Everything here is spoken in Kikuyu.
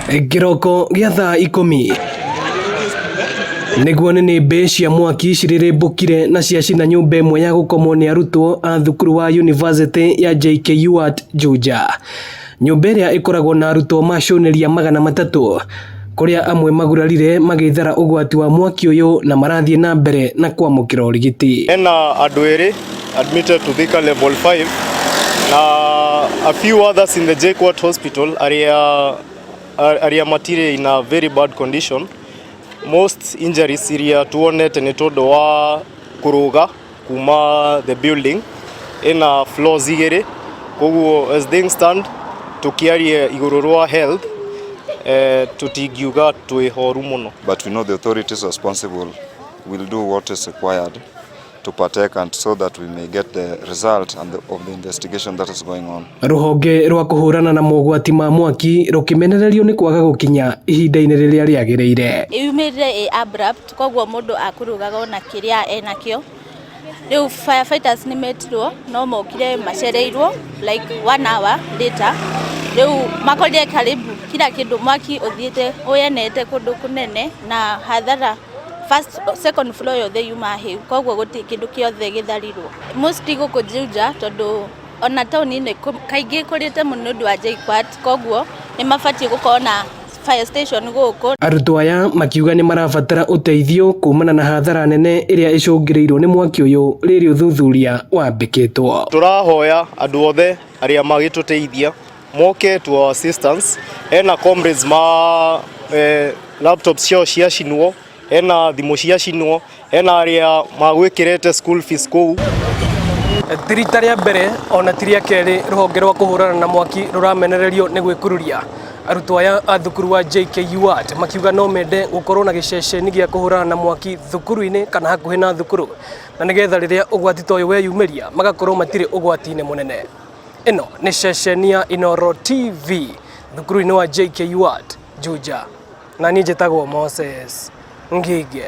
Kĩroko gĩa thaa 10 nĩguo nĩnĩmbĩ cia mwaki cirĩrĩmbũkire na ciacina nyũmba ĩmwe ya gũkomwo nĩ arutwo a thukuru wa University ya JKUAT Juja. Nyũmba ĩrĩa ĩkoragwo na arutwo macũnĩria 300 kũrĩa amwe magurarire magĩthara ũgwati wa mwaki ũyũ na marathiĩ na mbere na kwamũkĩra ũrigiti. Hena andũ erĩ admitted to Thika level 5 na a few others in the JKUAT hospital arĩa matirĩ in a very bad condition. Most injuries iria tuonete nĩ tondũ wa kũrũga kuma the building ĩna floors igĩrĩ, koguo as things stand tukiaria igũrũ rwa health, tũtingiuga twĩ horu mũno. But we know the authorities responsible will do what is required to partake and so that we may get the result of the investigation that is going on. Rũhonge rwa kũhũrana na mogwati ma mwaki rũkĩmenererio nĩ kwaga gũkinya ihinda-inĩ rĩrĩa rĩagĩrĩire. Yumĩrire ĩ abrupt, koguo mũndũ akũrũgaga ona kĩrĩa enakĩo. Rĩu firefighters nĩ metirwo no mokire macereirwo like one hour later. Rĩu makorire karibu kila kĩndũ, mwaki ũthiĩte ũyenete kũndũ kũnene na hathara first second floor yothe yuma hĩu, koguo gũtirĩ kĩndũ kĩothe gĩtharirwo mostly gũkũ Juja, tondũ ona taũni-inĩ kaingĩ kũrĩte mũno nĩ ũndũ wa JKUAT, koguo nĩ mabatiĩ gũkorwo na fire station gũkũ. Arutwo aya makiuga nĩ marabatara ũteithio kumana na hathara nene ĩrĩa ĩcũngĩrĩirwo nĩ mwaki ũyũ rĩrĩ ũthuthuria wambĩkĩtwo. Tũrahoya andũ othe arĩa magĩtũteithia moke to our assistance. Hena comrades ma laptops ciao ciacinwo, hena thimũ ciacinwo, hena arĩa magwĩkĩrĩte school fees kũu. Ti rita rĩa mbere ona ti rĩa kerĩ rũhonge rwa kũhũrana na mwaki rũramenererio nĩ gwĩkururia. Arutwo aya a thukuru wa JKUAT makiuga no mende gũkorwo na gĩceceni gĩa kũhũrana na mwaki thukuru-inĩ kana hakuhĩ na thukuru, na nĩgetha rĩrĩa ũgwati ta ũyũ weyumĩria magakorwo matirĩ ũgwati-inĩ mũnene. Ĩno nĩ ceceni ya Inooro TV thukuru-inĩ wa JKUAT Juja, na niĩ njĩtagwo Moses Ngige.